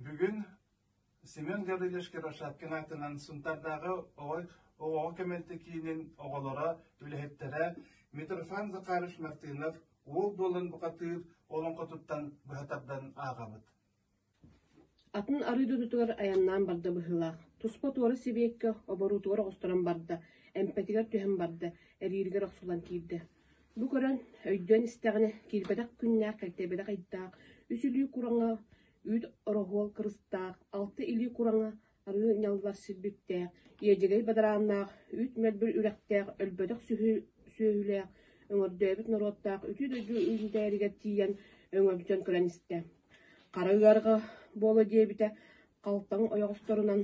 Бүгүн Семен Гаврильевич Кривошапкин аатынан Сунтаардааҕы оҕоҕо көмөлтө киинин оҕолоро, үлэһиттэрэ Митрофан Захарович Мартынов «Уол буолан бухатыыр» олоҥхотуттан быһа тардан ааҕабыт. Атын арыы дойдутугар айаннаан барда быһыылаах, туспа-туора сибиэккэ оборуутугар оҕустаран барда, эмпэтигэр түһэн барда, эрииригэр охсуллан киирдэ. Бу көрөн, өйдөөн истэҕинэ, киирбэтэх күннээх, кэлтэйбэтэх ыйдаах, үс илии кураҥа үүт ороһуол кырыстаах, алта илии кураҥа арыы ньаллар сирбиттээх, иэдьэгэй бадарааннаах, үүт мөлбүр үрэхтээх, өлбөтөх сүөһүлээх, өҥөрдөөбүт норуоттаах үтүө дойду үүнтээригэр тиийэн өҥөлдьөн көрөн истэ. Хара ыарҕа буолуо диэбитэ, халтаҥ ойоҕосторунан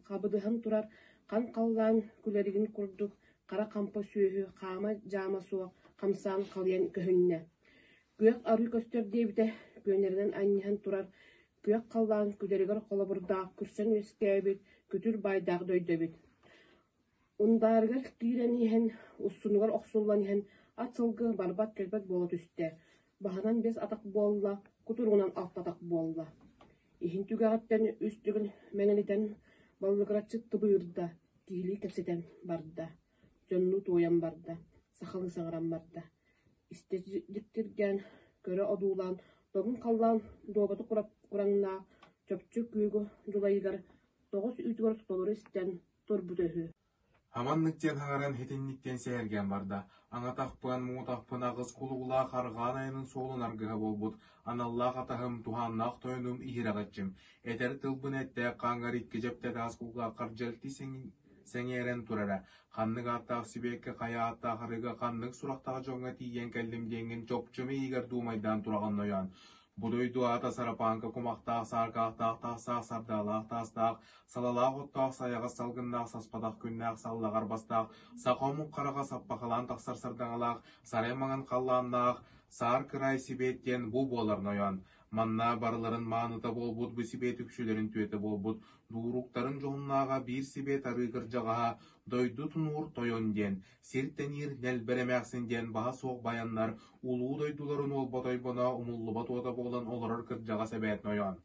хабыдыһан турар хан халлаан күлэригин курдук хара хампа сүөһү хаама-дьаама суох хамсаан халыйан көһүннэ. Күөх арыы көстөр диэбитэ, күөнэринэн анньыһан турар күөх халлаан күлэригэр холобурдаах күрсэн үөскээбит күтүр баайдаах дойду эбит. Ундаарыгар киирэн иһэн, уссунугар охсуллан иһэн ат сылгы барбат-кэлбэт буола түстэ, баһынан биэс атах буолла, кутуругунан алта атах буолла. Иһин түгэҕиттэн үс төгүл мэҥэлитэн баллыгыраччы тыбыырда, киһилии кэпсэтэн барда, дьоннуу туойан барда, сахалыы саҥаран барда. Истэ дьиктиргээн, көрө одуулаан, добун халлаан дуобаты кураҥнаах чопчу күөгү дьулайыгар тоҕус үүтүгэр толору истэн турбута үһү. Аманнык диэн хаҥаран итинник диэн сэһэргээн барда. Аҥатахпын, муҥутахпын аҕыс кулугулаах арҕаан айанын суолун аргыһа буолбут, аналлаах атаһым, туһааннаах тойонум иһирэҕэччим. Этэр тылбын эттээх хааҥҥар икки дьэптэ таас кулгааххар дьэлти сэҥээрэн турара. Ханнык ааттаах сибиэккэ, хайа ааттаах арыыга, ханнык сурахтаах дьоҥҥо тиийэн кэллим диэҥҥин чопчу миигэр дуумайдаан тураҕын нойоон. Бу дойду аата сарапааҥка кумахтаах, сааркаахтаах таастаах, сардаалаах таастаах, салалаах оттоох, сайаҕас салгыннаах, саспатах күннээх, саллаҕар бастаах, саха омук хараҕа саппахалаан тахсар сардаҥалаах, сарай маҥан халлааннаах, саар кыраай сибиэт диэн бу буолар нойоон. Манна барыларын мааныта буолбут бу сибиэт үксүлэрин түөтэ буолбут, дууруктарын дьоһуннааҕа биир сибиэт арыы кырдьаҕаһа дойду тунуур тойон диэн, сир тэниир нэлбэр эмээхсин диэн баһа суох байаннар улуу дойдуларын уолбат ойбоно умуллубат уота буолан олорор кырдьаҕас эбээт нойоон.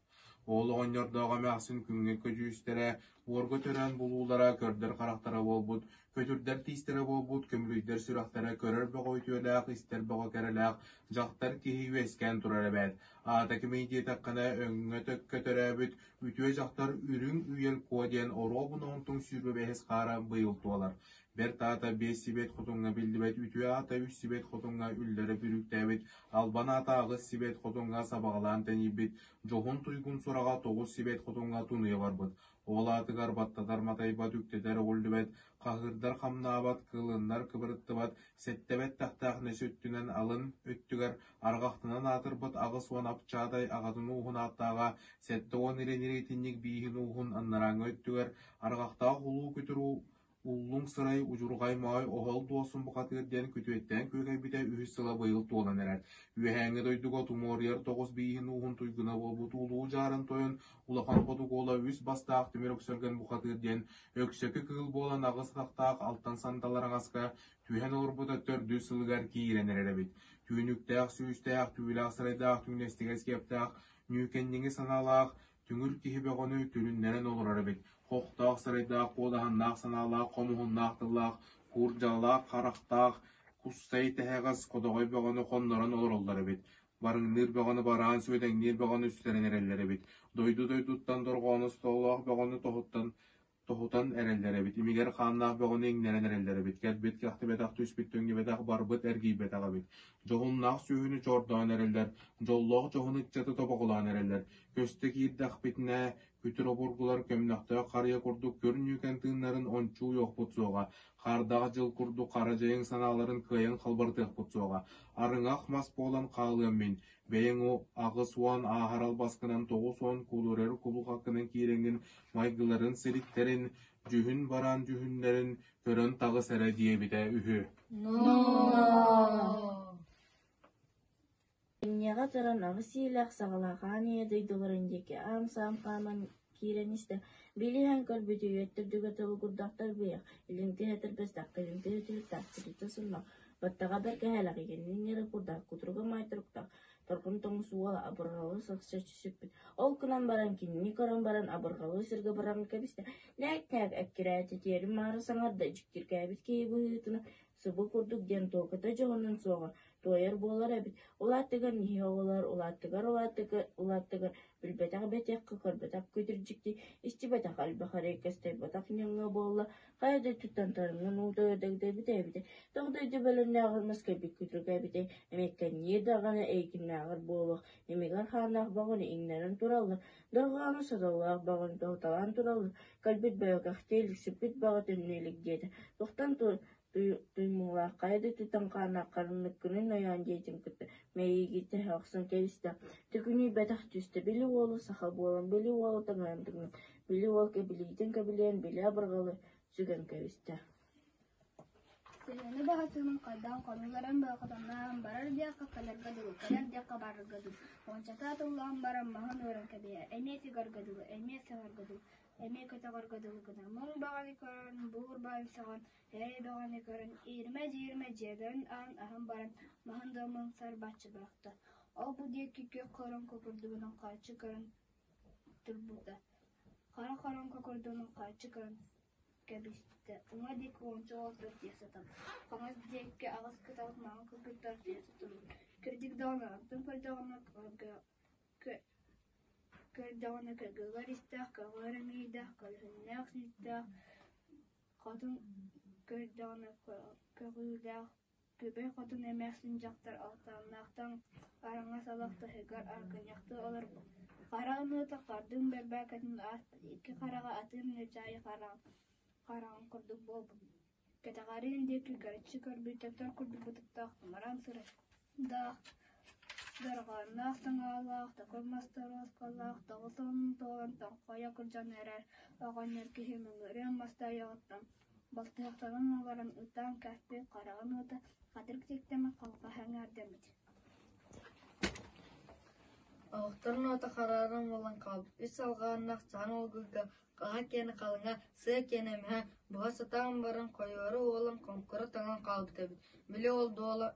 Ол оҕонньордоох эмээхсин күҥҥэ көдьүүстэрэ, уорга төрөөн булуулара, көрдөр харахтара буолбут, көтүрдэр тиистэрэ буолбут, көмүлүйдэр сүрэхтэрэ көрөр бөҕө үтүөлээх, истэр бөҕө кэрэлээх дьахтар киһи үөскээн турар эбээт. Аата кимий диэтэххинэ, өҥҥө-төккө төрөөбүт үтүө дьахтар Үрүҥ Үйэл Куо диэн оруобуна онтуҥ 25 хаара быйыл туолар. Бэрт аата биэс сибиэт хотуҥҥа биллибэт, үтүө аата үс сибиэт хотуҥҥа үллэрэ бүрүүктээбит, албан аата аҕыс сибиэт хотуҥҥа сабаҕалаан тэнийбит, дьоһун туйгун сураҕа тоҕус сибиэт хотуҥҥа тунуйа барбыт. Ол аатыгар баттатар матайбат, үктэтэр өҕүллүбэт, хаһыырдар хамнаабат, кылыннар кыбырыттыбат, сэттэбэт тэхтээх нэс өттүнэн алын өттүгэр арҕахтанан аатырбыт 80 апчаатай аҕатын ууһун ааттааҕа 70 ириэнир итинник бииһин ууһун анарааҥҥы өттүгэр арҕахтаах улуу күтүр Уллуҥ сырай удьурҕай моой оһол дуосун бухатыыр диэн күтүөттээн күөгэйбитэ үһүс сыла быйыл туолан эрэр. Үөһээҥҥи дойдуга тумуоруйар тоҕус бииһин ууһун туйгуна буолбут Улуу Дьаарын тойон улахан хотугуола үс бастаах тимир өксөргөн бухатыыр диэн өксөкү кыыл буолан аҕыс атахтаах алтан сандал араҥаска түһэн олорбута төрдүс сылыгар киирэн эрэр эбит. Түүнүктээх, сүүстээх, түүлээх сырайдаах, түүнэстигэс киэптээх, ньүүкэнниҥи санаалаах, Түҥүр киһи бөҕөнү түрүннэрэн олорор эбит, хохтоох сырайдаах, куодаһыннаах санаалаах, хомуһуннаах тыллаах, куурдьалаах харахтаах, куссай тэһэҕэс ходоҕой бөҕөнү хоннорон олороллор эбит, барыҥныыр бөҕөнү бараан, сүөдэҥниир бөҕөнү сүтэрэн эрэллэр эбит, дойду-дойдуттан дорҕооно сололоох бөҕөнү тоһуттан тоһутан эрэллэр эбит, имигэр хааннаах бөҕөнү иҥнэрэн эрэллэр эбит, кэлбит кэхтибэтэх, түспүт түҥнүбэтэх, барбыт эргийбэтэх эбит. Дьоһуннаах сүөһүнү чордоон эрэллэр, дьоллоох дьоһун ыччаты тобоҕолоон эрэллэр. Көстө киирдэхпитинэ, күтүр обургулар көмнөхтөөх харыйа курдук көр ньүүкэн тыыннарын ончу уйуохпут суоҕа, хаардаах дьыл курдук хара дьайыҥ санааларын кыайан халбарытыахпыт суоҕа. Арыҥах мас буолан хаалыам мин, Бэйэҥ 80 ааһар албаскынан 90 кулурар кулуһаккынан киирэҥҥин майгыларын сириттэрин, дьүһүн бараан дьүһүннэрин көрөн таҕыс эрэ диэбитэ үһү. Инньэҕэ туран аҕыс иилээх саҕалаах аан ийэ дойдуларын диэки аам-саам хааман киирэн истэ, билиһэн көрбүт үйэт төрдүгэр тобугурдахтар быйах, илин тыһа тэрбэстээх, кэлин тыһа түһүктээх, сиритэ суннах, баттаҕа бэргэһэлээх, иэнин эрэ курдаах, кутуруга маай туруктаах. Торҕон тоҥус уола абырҕалы сахсаччы сүппүт. Ол гынан баран кинини көрөн баран абырҕалы сиргэ быраҕан кэбистэ. Нээк-нээк эккирээтэ тиэрим-маары саҥарда, дьиктиргээбит киһи быһыытынан сыбы курдук диэн туоката дьоһунун суоҕа, туойар буолар эбит. Улааттыгар нэһиэ оҕолор, улааттыгар улааттыгар улааттыгар билбэтэх бэтиэххэ, көрбөтөх күтүр дьикти, истибэтэх элбэх эрэй көстөйбөтөх ньыҥа буолла, хайа дойдуттан тарыҥын уута дэгдэбитэ эбитэ, тоҕо дойду бэлэмнээҕэр мэскэйбит күтүргэ эбитэ, эмиэккэнниир даҕаны эйигиннээҕэр буолуох, имигэр хааннаах баҕаны иҥнэрэн тураллар, дорҕоону саталлаах баҕаны тоһуталаан тураллар, кэлбит бөйөкөхтүү илик, сиппит баҕа төннө илик диэтэ, туохтан Туймуулаах хайа дойдуттан хааннаах харынныккыный нойоон диэтин кытта мэйиигин тэһэ охсон кэбистэ, төкүнүйбэтэх түстэ, били уолу саха буолан, били уолу таҥаран тыҥын, били уол кэбилиитин кэбилиэн, били абырҕалы сүгэн кэбистэ. Төһөнү баҕатынан хайдаан хонууларын баҕатаннаан барар диэххэ кэлэргэ дылы, кэлэр диэххэ барарга дылы, уончата атыллаан баран маһын уоран кэбиһэр, эмиэ тыгарга дылы, эмиэ саҥарга дылы, эмиэ көтөҕөргө дылы гынар, муҥ баҕайы көрөн, буур баайын сөҕөн, эрэй бөҕөнү көрөн, ииримэ-дьииримэ дьиэлэрин аан аһан баран маһын дуомун сарбаччы бырахта, ол-бу диэки күөх хоромко курдугунан хааччы көрөн турбута, хара хоромко курдугунан хааччы көрөн кэбистэ, уҥа диэки уонча уол тиийэ сытабыт, хаҥас диэки аҕыс кыталык маҥан кыргыттар тиийэ сытабыт, кырдьык даҕаны онтон көрдөҕүнэ Көрдөҕүнэ кыргыгар истээх, көҕүөр эмиийдээх, көлөһүннээх сүүстээх, хотун көрдөҕүнэ көҕүүлээх, күбэй хотун эмээхсин дьахтар алтаннаахтан араҥас алах таһыгар аргынньахтыы олорбут, хара ыныыта хардыҥ бэрбээкэтин ааспыт, икки хараҕа атыыр ньачаайы хараҕын курдук буолбут, кэтэҕэриин диэки кэриччи көрбүт төхтөр курдук бытыктаах тумаран сырайдаах, дорҕоонноох саҥалаах, токур мастарыаскалаах, тоҕус уонун туолан тоҥхойо кырдьан эрэр оҕонньор киһи мөҥүрүөн мас тайаҕыттан балтыһахтанан олорон ытаан кээспит хараҕын уота хатырык сиэктэммит халҕаһа эҥээрдэммит. Оһохторун уота харааран буолан хаалбыт үс салҕааннаах чаан олгуйга хаһа киэнэ халыҥа, сыа киэнэ эмиһэ, буһа сатаан баран хойуору уолан хоҥкура тоҥон хаалбыт эбит. Били ол дуола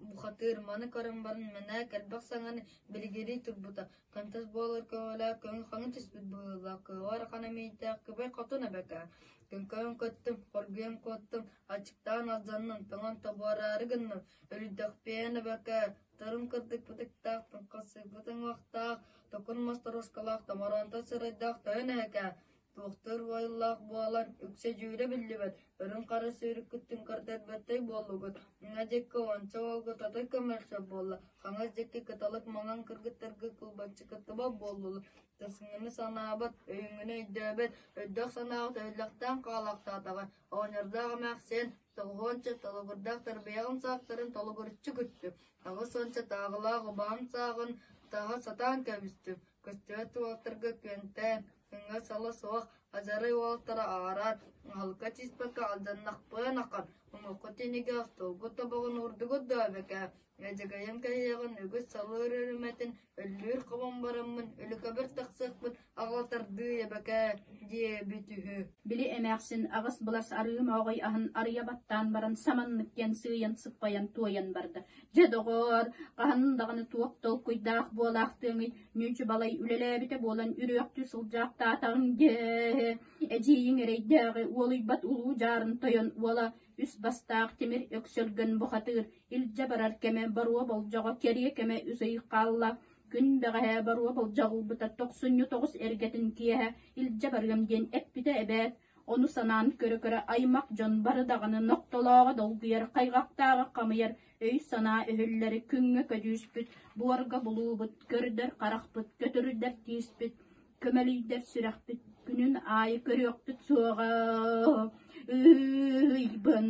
бухатыыр маны көрөн баран мэнээк элбэх саҥаны билигирии турбута, көнтөс буолар көҕүлээх көҥү-хаҥы түспүт быһыылаах кыаҕа ыарахан эмиийдээх күбэй хотун эбэкээ Күҥкэйэн көттүм, хоргуйан куоттум, аччыктаан алдьанным, тоҥон тобуораары гынным, өлүйдэхпиэн эбэкээ, тарым кырдык бытыктаах, тоҥхосуйбут уҥуохтаах, токур мас торуоскалаах, томороонтон сырайдаах тойон эһэкээ, туохтуур уойуллаах буолан, үксэ дьүүлэ биллибэт, үрүҥ-хара сүүрүккүттүн көрдөрбөттөй буоллугут, уҥа диэки уонча уолга татай көмөлсө буолла, хаҥас диэки кыталык маҥан кыргыттарга кылбаччы кыттыбат буоллулар, тасыҥҥыны санаабат, өйүҥҥүнү өйдөөбөт, өйдөөх санааҕыт өһүллэхтээн хаалаахтаатаҕа, оҕонньордоох эмээхсин тоҕуһуонча толугурдаах тарбыйаҕын саахтарын толугуруччу күттүм, аҕыс уонча тааҕылаах убаһам сааҕын таһа сатаан кэбистим, көстүбэт уолаттарга күөнтээн, ыҥа сала суох адьарай уолаттара аараат, аһылыкка тииспэккэ алдьаннахпыан ахан, уҥуоххут инигэ остуолгут тобоҕун уурдугут дуо эбэкээ, Эдьэгэйим кэһиэҕин үгүс салыыр үрүмэтин өллүүр хобон бараммын өлүкэбэр тахсыахпын аҕалатардыы эбэкээ диэбит үһү Били эмээхсин аҕыс былас арыы мооҕой аһын арыйа баттаан баран саманнык диэн сыыйан сыппайан туойан барда. Дьэ доҕоор, хаһан даҕаны туох толкуйдаах буолаахтыаҥый, ньүдьү балай үлэлээбитэ буолан үрүөхтүү сылдьаахтаатаҕыҥ дьэ. Эдьиийиҥ эрэйдээҕи уолуйбат улуу дьаарын тойон уола үс бастаах тимир өксөлгөн бухатыыр илдьэ барар кэмэ боруо болдьоҕо кэриэ кэмэ үс ый хаалла. Күн бэҕэһээ боруо болдьоҕулбута тохсунньу тоҕус эргэтин киэһэ илдьэ барыам диэн эппитэ эбээт. Ону санаан көрө-көрө аймах дьон бары даҕаны нохтолооҕо долгуйар, хайҕахтааҕа хамыйар, өй-санаа өһүллэри күҥҥэ көдьүүспүт, буорга булуубут, көрдөр харахпыт, көтүрдэр тииспит, көмөлүйдэр сүрэхпит күнүн аайы көрүөхпүт суоҕа. Ыйбын,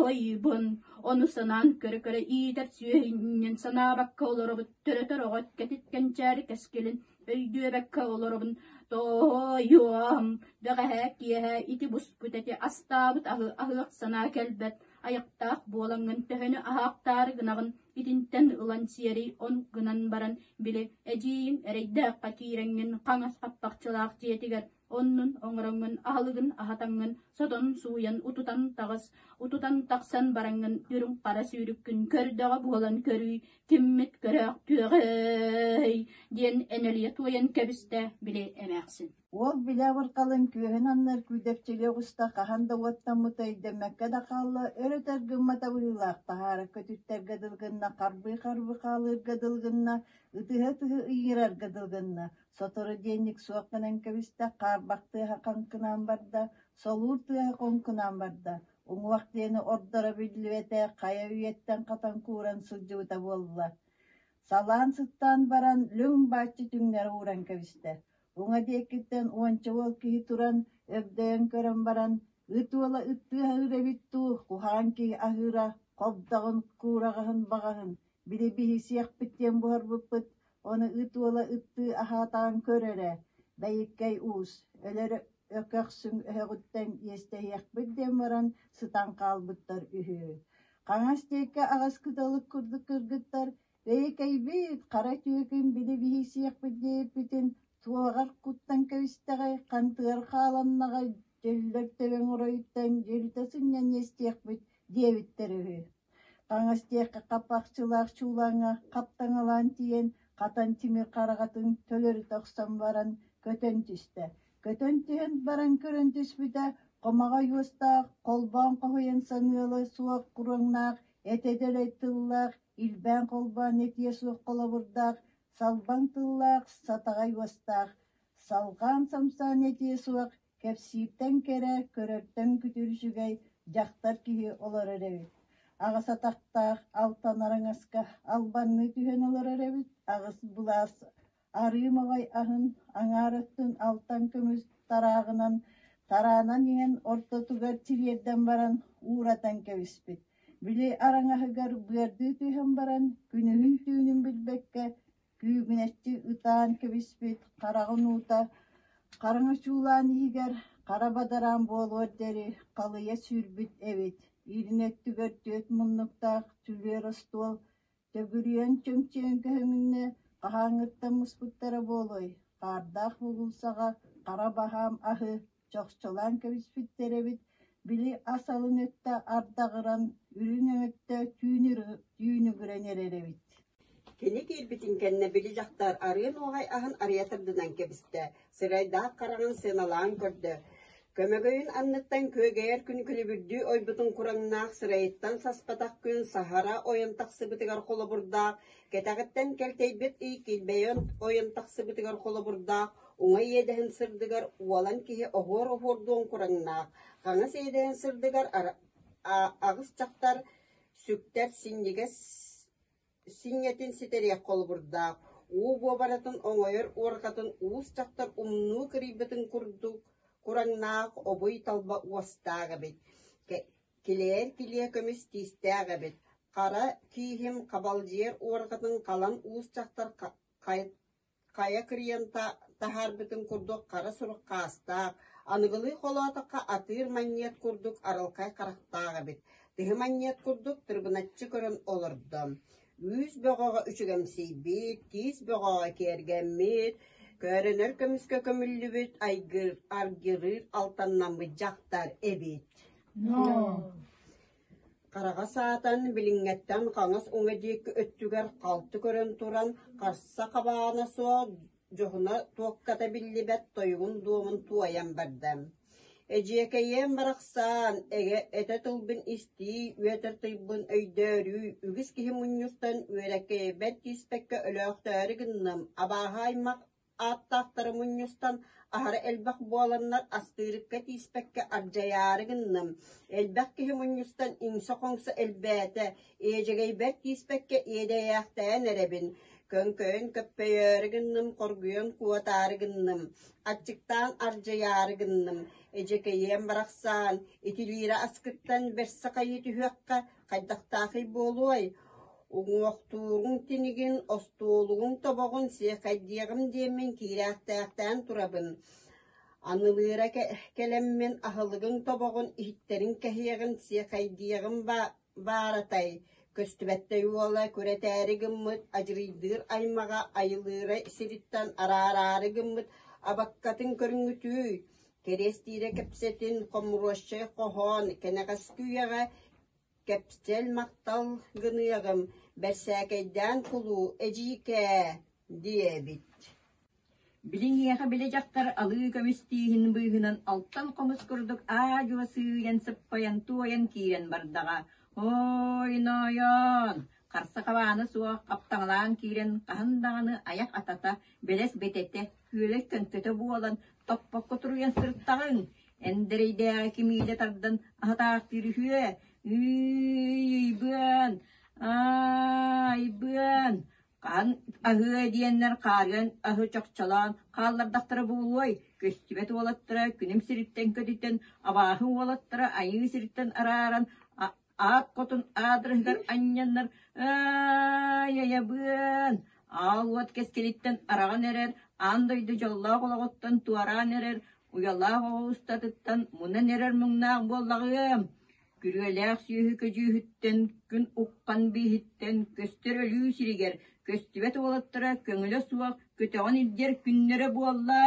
ойбун, ону санаан көрө-көрө иитэр сүөһүнньүн санаабакка олоробут, төрөтөр оҕо кэтит кэнчээри кэскилин өйдүөбэккэ олоробун. Тоойуом, бэҕэһээ киэһэ ити буспут эти астаабыт аһы аһыах санаа кэлбэт, айахтаах буолаҥҥын төһөнү аһаахтаары гынаҕын, итинтэн ылан сиэрий он гынан баран, били, эдьиийиҥ эрэйдээххэ киирэҥҥин хаҥас хаппахчылаах дьиэтигэр. Оннун оҥороҥҥун, аһылыгын аһатаҥҥын, сотон сууйан утутан таҕыс, утутан тахсан бараҥҥын үрүҥ хара сүүрүккүн көрдөҕө буолан көрүүй, киммит көрөөхтүөҕэй диэн энэлийэ туойан кэбистэ били эмээхсин. Уол били абырҕалын күөһүн анныгар күүдэпчилии оҕуста хаһан да уоттаммыта өйдөммөккө да хаалла, өр-өтөр гыммата быһыылаах, таһаара көтүттэргэ дылы гынна, харбыы-харбыы хаалыырга дылы гынна, ытыһа-ытыһы ыйыырарга дылы гынна. Сотору диэнник суох гынан кэбистэ, хаарбах тыаһа хаҥкынаан барда, солуур тыаһа хоҥкунаан барда. Уҥуох диэни ордоро биллибэтэ, хайа үйэттэн хатан кууран сылдьыбыта буолла. Салаан сыттаан баран, лүҥ-бааччы түҥнэри ууран кэбистэ. Уҥа диэкиттэн уонча уол киһи туран, өгдөйөн көрөн баран, ыт уола ыттыы аһыыр эбит дуу, куһаҕан киһи аһыыра, хобдоҕун, куураҕаһын баҕаһын, били биһи сиэхпит диэн буһарбыппыт, ону ыт уола ыттыы аһаатаҕын көр эрэ, бэйиккэй уус, өлөр өкөхсүҥ өһөҕүттэн иэстэһиэхпит диэн баран сытан хаалбыттар үһү. Хаҥас диэки аҕыс кыталык курдук кыргыттар Бэйэкэйбит, хара түөкүн били биһи сиэхпит диэбиппитин туоҕар куттан кэбистэҕэй, хантыгар хааланнаҕай, дьөллөр төбөҥ оройуттан дьөлүтэ сынньан иэстиэхпит диэбиттэр үһү. Хаҥас диэххэ хаппахчылаах чуулааҥҥа хаптаҥалаан тиийэн, хатан тимир хараҕатын төлөрүтэ охсон баран көтөн түстэ. Көтөн түһэн баран көрөн түспүтэ, хомоҕой уостаах, холбоон хоһуйан саныала суох куруҥнаах, этэ дэлэй тыллаах, илбээн-холбоон этиэ суох холобурдаах, салбаҥ тыллаах, сатаҕай уостаах, салҕаан самсаан этиэ суох, кэпсииртэн кэрэ, көрөртөн күтүр үчүгэй дьахтар киһи олорор эбит. Аҕыс атахтаах алтан араҥаска албанныы түһэн олорор эбит, аҕыс былаас арыы моҕой аһын аҥаар өттүн алтан көмүс тарааҕынан тараанан иһэн ортотугар тириэрдэн баран ууратан кэбиспит. Били араҥаһыгар быардыы түһэн баран, күнүһүн-түүнүн билбэккэ, күүгүнэччи ытаан кэбиспит хараҕын уута хараҥа чуулаан иһигэр хара бадараан буолуор диэри халыйа сүүрбүт эбит. Илин өттүгэр түөрт муннуктаах түлүөр остуол Төгүрүйэн чөмчүйэн көһүҥүннэ, хаһааҥҥыттан муспуттара буолуой, хаардаах уулуссаҕа хара баһаам аһы чохчолоон кэбиспиттэр эбит, били ас алын өттө ардаҕыран, үрүҥ өттө түүнүгүрэн эрэр эбит. Кини киирбитин кэннэ били дьахтар арыы нуоҕай аһын арыйа тардынан кэбистэ, сырайдаах хараҕын сыаналаан көрдө. Көмөгөйүн анныттан күөгэйэр күн күлүбүрдүү ойбутун кураҥнаах сырайыттан саспатах күн саһара ойон тахсыбытыгар холобурдаах, кэтэҕиттэн кэлтэйбит ый килбэйэн ойон тахсыбытыгар холобурдаах, уҥа иэдэһин сырдыгар уолан киһи оһуор оһуордуон кураҥнаах, хаҥас иэдэһин сырдыгар аҕыс дьахтар сүктэр синньигэс Синньэтин ситэриэх холобурдаах, уу буобаратын оҥойор уорҕатын уус дьахтар умнуу кырыйбытын курдук кураҥнаах обуй талба уостаах эбит, килээр килиэ көмүс тиистээх эбит, хара кииһим хабалдьыйар уорҕатын халан уус дьахтар хайа кырыйан таһаарбытын курдук хара сурук хаастаах, аныгылыы холоотоххо атыыр манньыат курдук арылхай харахтаах эбит, тыһы манньыат курдук тырыбыначчы көрөн олордо. Үүс бөҕөҕө үчүгэмсийбит, тиис бөҕөҕө киэргэммит, көөрөнөр көмүскэ көмүллүбүт айгыр, аргырыыр алтаннаммыт дьахтар эбит. Хараҕа саатан, билиҥҥэттэн хаҥас уҥа диэки өттүгэр халты көрөн туран, харса хабаана суох, дьоһуна туокката биллибэт тойугун дуомун туойан барда. Эдьиэкэйиэм барахсаан, эгэ этэ тылбын истии, үөтэр тыйбын өйдөөрүү, үгүс киһи мунньустан үөрэккэйбэр тииспэккэ өлөөхтөөрү гынным, абааһы аймах ааттаахтары мунньустан, аһара элбэх буоланнар астыырыкка тииспэккэ ардьайаары гынным, элбэх киһи мунньустан иҥсэ-хоҥсо элбээтэ, иэдьэгэйбэр тииспэккэ иэдэйээхтээн эрэбин, көҥкөйөн көппөйөөрү гынным, хоргуйан куотаары гынным, аччыктаан ардьайаары гынным, эдьэкэйиэм барахсаан, итилиирэ аскыттан бэрсэ хайыы түһүөххэ хайдахтаахый буолуой Уҥуохтууруҥ тинигин, остуолугуҥ тобоҕун сиэхэйдиэҕим диэммин киирээхтээхтээн турабын. Анылыыра кэлэммин аһылыгыҥ тобоҕун иһиттэрин кэһиэҕин сиэхэйдиэҕим бааратай, көстүбэттэй уола күрэтээри гыммыт адьырыйдыыр аймаҕа айылыыра сириттэн араараары гыммыт. Абаккатын көрүҥҥүтүй, кэриэстиирэ кэпсэтин, хомуруосчай хоһоон, кэнэҕэски үйэҕэ кэпсэл махтал гыныаҕым, бэрсээкэйдээн кулуу, эдьиийкээ диэбит. Билиҥиэхэ били дьахтар алыы көмүс тииһин быыһынан алтан хомус курдук аа-дьуо сыыйан сыппайан туойан киирэн бардаҕа. Ой, нойоон! Харса хабаана суох хаптаҥалаан киирэн хаһан даҕаны айах атата, бэлэс бэтэтэ, күөлэс көҥдөтө буолан топпокко туруйан сырыттаҕыҥ. Эндэрэйдээҕи кимиилэ тардан аһатаахтыыр үһүө. Ыйбыан, айбыан, Хаһан аһыа диэннэр хаарыан аһы чохчолоон хааллардахтара буолуой, көстүбэт уолаттара күнүм сириттэн көтүтэн, абааһы уолаттара айыы сириттэн арааран, аат хотун аадырыһыгар анньаннар «Аай-айабыан, аал уот кэскилиттэн араҕан эрэр, аан дойду дьоллоох олоҕуттан туораан эрэр, уйалаах оҕо устатыттан мунан эрэр муҥнаах буоллаҕыам» Күрүөлээх сүөһү көдьүүһүттэн, күн уххан бииһиттэн көстөр өлүү сиригэр көстүбэт уолаттара көҥүлэ суох көтөҕөн илдьэр күннэрэ буолла.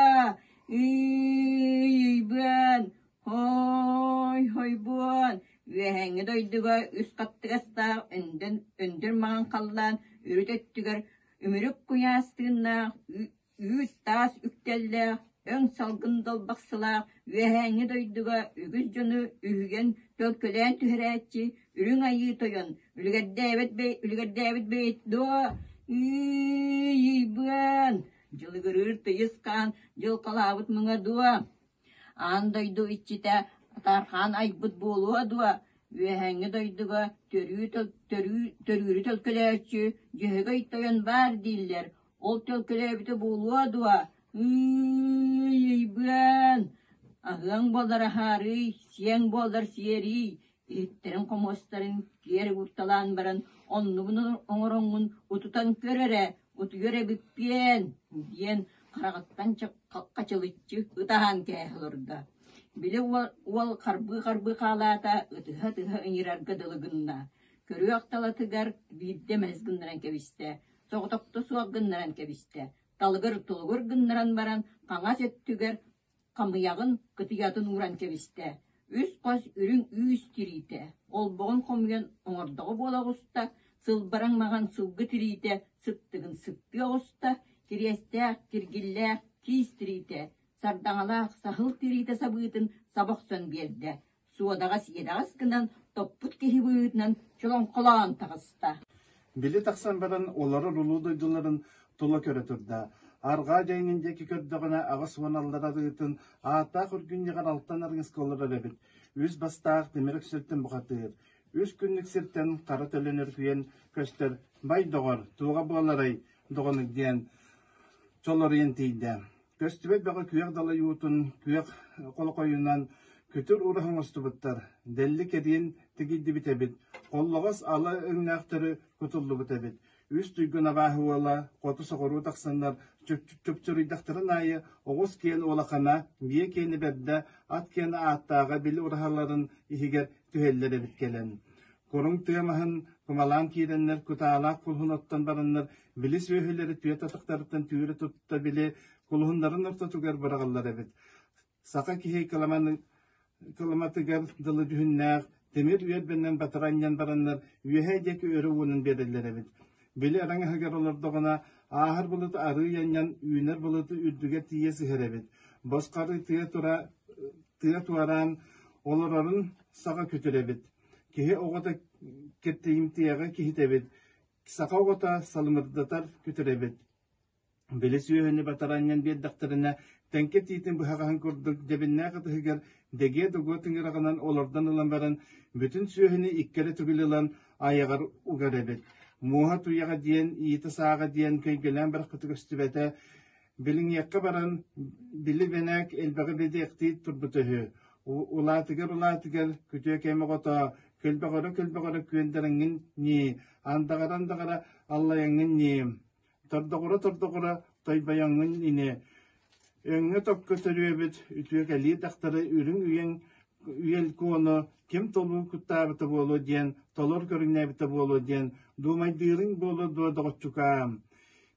Ыйбыан, хой хойбуон, үөһээҥҥи дойдуга үс хаттыгастаах өндөн өндөр маҥан халлаан үрүт өттүгэр үмүрүк куйаас тыыннаах үүт-таас үктэллээх, өҥ салгын далбахсылаах үөһээҥҥи дойдуга үгүс дьону үһүйэн төлкөлөөн түһэрээччи Үрүҥ Айыы Тойон үлүгэрдээбит үлүгэрдээбит бэйит дуо ыйбыан дьылыгырыыр тыйыс хаан дьылҕалаабыт муҥа дуо Аан дойду иччитэ Атаархаан айбыт буолуо дуо Үөһээҥҥи дойдуга төрүүрү төлкөлөөччү Дьөһөгөй Тойон баар дииллэр Ол төлкөлөөбүтэ буолуо дуо? Ыйбыан! Аһыаҥ буоллар аһаарый, сиэҥ буоллар сиэрий, иһиттэрин-хомуостарын киэр уурталаан баран оннугун оҥороҥҥун утутан көр эрэ, утуйар эбиппиэн диэн хараҕыттан хачылыччы ытаһан кээһэ олордо. Били уол харбыы-харбыы хаалаата, ытыһа-ытыһа ыҥырарга дылы гынна. Көрүөх талатыгар биирдэ мэлис гыннаран кэбистэ соҕотохто суох гыннаран кэбистэ, талыгыр-тулугур гыннаран баран хаҥас өттүгэр хамыйаҕын кытыйатын ууран кэбистэ, үс хос үрүҥ үүс тириитэ, олбоҕун хомуйан оҥордоҕо буола оҕуста, сылбараҥ маҥан сылгы тириитэ сыттыгын сыттыы оҕуста, кириэстээх, киргиллээх киис тириитэ, сардаҥалаах саһыл тириитэ сабыытын саба охсон биэрдэ, суодаҕас иэдэҕэс гынан топпут киһи быһыытынан чолоҥхолоон таҕыста. Били тахсан баран олорор улуу дойдуларын тула көрө турда. Арҕаа дьайыҥын диэки көрдөҕүнэ 80 аллара арыытын ааттаах үргүнньэҕэр алтан арыҥаска олорор эбит. Үс бастаах тимир өксөлтөн бухатыыр. Үс күннүк сиртэн хара төлөн өргүйэн көстөр «Бай доҕор, туоҕа буоларай, доҕонук» диэн чолоруйан тиийдэ. Көстүбэт бөҕө күөх далай уутун күөх холохойунан күтүр ураһа оҥостубуттар, дэлли кэриэн тигийдибит эбит, холлоҕос ала өҥнөөхтөрү кутуллубут эбит. Үс туйгун абааһы уола хоту соҕуруу тахсаннар чупчуруйдахтарын аайы оҕус киэн улахана, биэ киэнэ бэрдэ, ат киэнэ ааттааҕа били ураһаларын иһигэр түһэллэр эбит кэлэн. Куруҥ тыа маһын кумалаан киирэннэр кутаалаах кулуһун оттон бараннар били сүөһүлэри түөрт атахтарыттан түүрэ тутта били кулуһуннарын ортотугар быраҕыллар эбит. Саха киһи кыламатыгар дылы дьүһүннээх тимир үөрбэннэн батыра анньан бараннар үөһээ диэки өрө уунан биэрэллэр эбит. Били араҥаһыгар олордоҕуна ааһар былыты арыый анньан үүнэр былыты үрдүгэр тиийэ сыһар эбит. Босхору тыа тура тыа туораан олорорун саҕа күтүр эбит. Киһи оҕото киртийимтиэҕи киһитэбит, саха оҕото салымырдатар күтүр эбит. Били сүөһүнү батаранньан биэрдэхтэринэ, тэҥкэ тиитин быһаҕаһын курдук дьэбиннээх ытыһыгар дэгиэ-дугуо тыҥыраҕынан олордон ылан баран, бүтүн сүөһүнү икки эрэ төгүл ылан айаҕар угар эбит. Муоһа туйаҕа диэн, иитэ-сааҕа диэн көйгөлөөн барахпыта көстүбэтэ, Билиҥиэххэ баран, били бэнээк элбэҕи бэдиэхтии турбута үһү. Улаатыгар-улаатыгар күтүө кэм оҕото, көлбөҕөрө-көлбөҕөрө күөнтэрэҥҥин ньии, андаҕара-андаҕара аллайаҥҥын ньии, тордоҕура-тордоҕура тойбойоҥҥун ини. Өҥҥө-токко төрүөбүт үтүөкэлии дьахтары үрүҥ үйэҥ үйэл куону ким толуу куттаабыта буолуо диэн, толор көрүҥнээбитэ буолуо диэн, дуумайдыырыҥ буолуо дуо доҕоччукаам.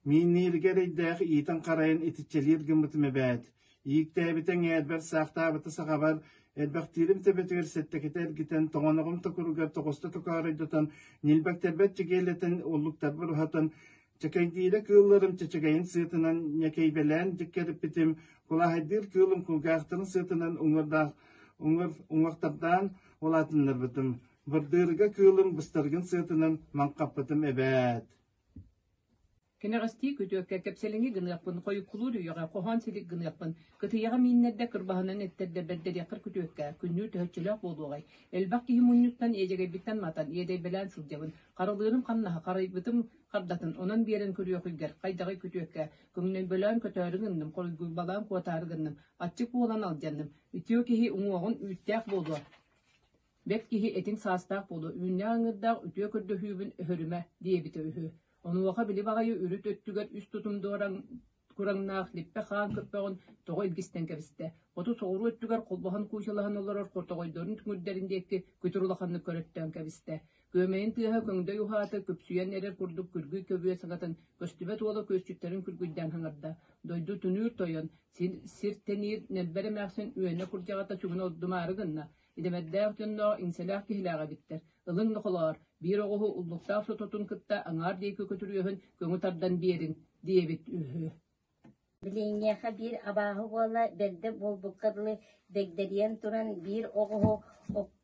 Мииннииргэ эрэйдээх иитэн-харайан итиччэлиир гыммытым эбээт. Ииктээбитэ эҥээрбэр, саахтаабыта саҕабар, элбэхтиирим төбөтүгэр сэттэкитэ эргитэн, тоҥоноҕум токуругар тоҕуста токооройдотон, ньилбэктэрбэр чигиэлэтэн, уллуктарбар уһатан, чэкэйдиирэ кыылларым чэчэгэйин сыатынан ньэкэйбэлээн дьиккэриппитим, кулааһайдыыр кыылым кулгаахтарын сыатынан уҥуордаах уҥуор уҥуохтардаан улаатыннарбытым, бырдыырга кыылым быстаргын сыатынан маҥхаппытым эбээт. Кэнэҕэстии күтүөккэ кэпсэлиҥи гыныахпын, хойуккулуур үйэҕэ хоһоон силик гыныахпын, кытыйаҕа мииннэрдэ кырбаһынан эттэрдэ бэрдэриэххэр күтүөккэ, күннүү төһөччөлөөх буолуоҕай? Элбэх киһи мунньуттан, иэдьэгэйбиттэн матан, иэдэйбэлээн сылдьабын. Харалыырым хамнаһа, харайбытым хардатын, онон биэрэн көрүөхүйгэр, хайдаҕый күтүөккэ? Көҥнөйбөлөөн көтөөрү гынным, хоруйгуйбалаан куотаары гынным, аччык буолан алдьанным. Үтүө киһи уҥуоҕун үүттээх буолуо, бэрт киһи этиҥ саастаах буолуо, үүннээх ыҥырдаах үтүө көрдөһүүбүн өһөрүмэ, диэбитэ үһү. Онуоха били баҕайы үрүт өттүгэр үс тутум дуораҥ кураҥнаах липпэ хаан көппөҕүн тоҕо илгистэн кэбистэ. Хоту соҕуруу өттүгэр холбоһон куучалаһан олорор хотоҕойдорун түҥүрдэрин диэки күтүр улаханнык көрөттөөн кэбистэ. Күөмэйин тыаһа көҥдөй уһаата күпсүйэн эрэр курдук күргүй көбүө саҥатын көстүбэт уола күөсчүттэрин күргүйдээн хаҥарда. Дойду түнүүр тойон, сир, сир тэниир нэлбэр эмээхсин үөнэ курдьаҕата сүгүн ордумаары гынна. Идэмэрдээх дьонноох, иҥсэлээх киһилээх эбиттэр. Ылыҥ нохолоор, биир оҕуһу уллуктаах сототун кытта аҥаар диэки көтүрүөһүн көҥү тардан биэриҥ, диэбит үһү. Билиҥҥиэхэ биир абааһы уола бэрдэ буолбукка дылы дэгдэрийэн туран биир оҕуһу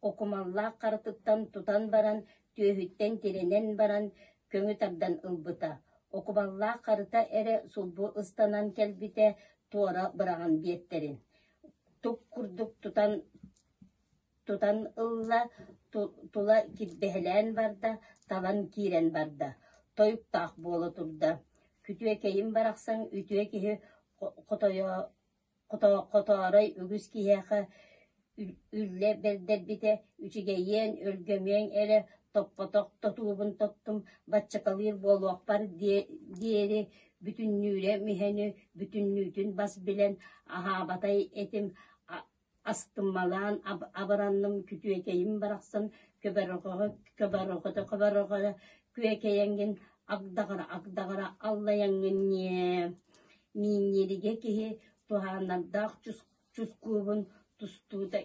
окумаллаах харытыттан тутан баран, түөһүттэн тирэнэн баран көҥү тардан ылбыта. Окумаллаах харыта эрэ сулбу ыстанан кэлбитэ, туора быраҕан биэртэрин тук курдук тутан тутан ылла, тула кирбэһэлээн барда, талан киирэн барда, тойуктаах буола турда. Күтүөкэйим барахсан үтүө киһи хотоорой үгүс киһиэхэ үллэ бэрдэрбитэ, үчүгэйиэн, өлгөмүөҥ эрэ топпотох тотуубун тоттум, баччакалыыр буолуохпар диэри бүтүннүүрэ мүһэни бүтүннүүтүн бас билэн аһаабатай этим астыммалаан абыранным күтүөкэйим барахсан көбөрҕөтө-көбөрҕөтө күөкэйэҥҥин агдаҕара-агдаҕара аллайаҥҥын ньиэ миинньиригэ киһи туһааннардаах чускуубун тустуута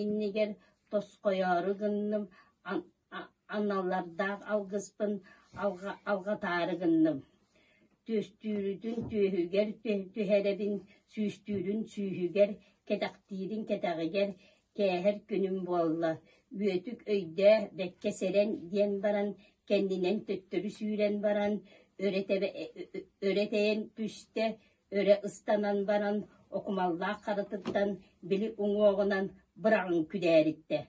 иннигэр тосхойоору гынным аналлардаах алгыспын алҕатаары гынным Түөстүүрүтүн түөһүгэр түһэрэбин, сүүстүүрүн сүүһүгэр, кэтэхтиирин кэтэҕигэр кээһэр күнүм буолла, Үөтүк өйдөө, бэккэ сэрэн диэн баран, кэннинэн төттөрү сүүрэн баран, өрө тэйэн түстэ, өрө ыстанан баран, окумаллаах харытыттан били уҥуоҕунан быраҕан күдээриттэ.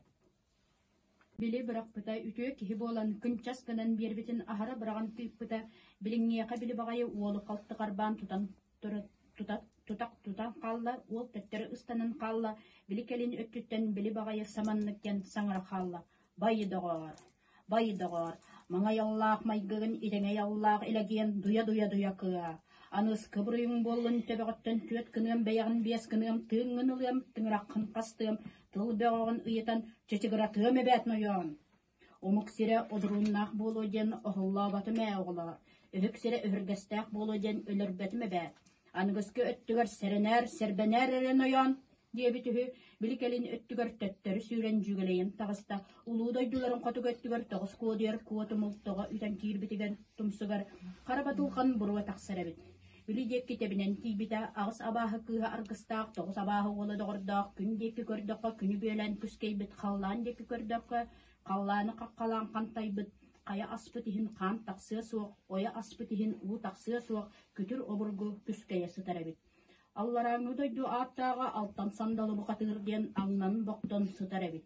Били бырахпыта үтүө киһи буолан кынчас гынан биэрбитин аһара быраҕан тыыппыта, билиҥҥиэхэ били баҕайы уолу халты харбаан тутан тутах тутан хаалла, уол төттөрү ыстанан хаалла, били кэлин өттүттэн били баҕайы саманнык диэн саҥара хаалла: «Бай доҕоор, бай доҕоор, маҥай аллаах майгыгын итэҥэй аллаах илэгиэн дуйа-дуйа-дуйа кыа, аныыскы буруйуҥ буоллун төбөҕүттэн түөрт гыныам бэйэҕин биэс гыныам тыыҥҥын ылыам, тыҥыраххын хастыам, Тыл бөҕөҕүн ыйытан чычыгыратыам эбээт нойоон! Омук сирэ одурууннаах буолуо диэн оһоллооботум ээ оҕолоор, өһүк сирэ өһүргэстээх буолуо диэн өлөрбөтүм эбээт. Аныгыскы өттүгэр сэрэнээр, сэрбэнээр эрэ нойоон диэбит үһү, били кэлин өттүгэр төттөрү сүүрэн дьүгэлэйэн таҕыста, улуу дойдуларын хотугу өттүгэр тоҕус куодуйар куо тумул тоҕо үтэн киирбитигэр тумсугар хара батылхан буруо тахсар эбит. Били диэки тэбинэн тиийбитэ, аҕыс абааһы кыыһа аргыстаах, тоҕус абааһы уола доҕордоох, күн диэки көрдөххө күнү бүөлээн күскэйбит, халлаан диэки көрдөххө халлааны хаххалаан хантайбыт, хайа аспыт иһин хаан тахсыа суох, ойо аспыт иһин уу тахсыа суох, күтүр обургу күскэйэ сытар эбит. Алларааҥҥы дойду ааттааҕа алтан сандалы бухатыыр диэн аҥнан-бохтон сытар эбит.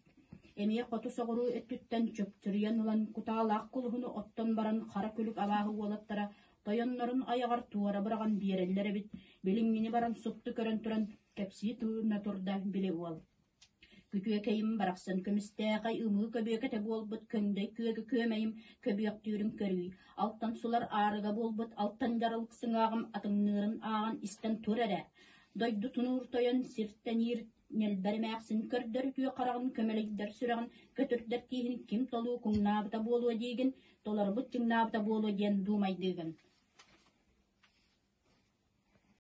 Эмиэ хоту соҕуруу өттүттэн чөпчөрүйэн ылан кутаалаах кулуһуну оттон баран хара күлүк абааһы уолаттара Тойоннорун айаҕар туора быраҕан биэрэллэр эбит, билиҥҥини баран супту көрөн туран кэпсии тыына турда били уол. Күтүөкэйим барахсан көмүстээхэй ымыы көбүөкэтэ буолбут көҥдөй күөгү күөмэйим көбүөхтүүрүн көрүүй, алтан сулар аарыга буолбут алтан дьаралык сыҥааҕым атыҥныырын ааҕан истэн тур эрэ. Дойду тунуур тойон сиртэниир ньэлбэр эмээхсин көрдөр үтүө хараҕын көмөлөйдөр сүрэҕин көтүрдэр тииһин ким толуу куҥнаабыта буолуо диигин, толорбут чыҥнаабыта буолуо диэн дуумайдыыгын.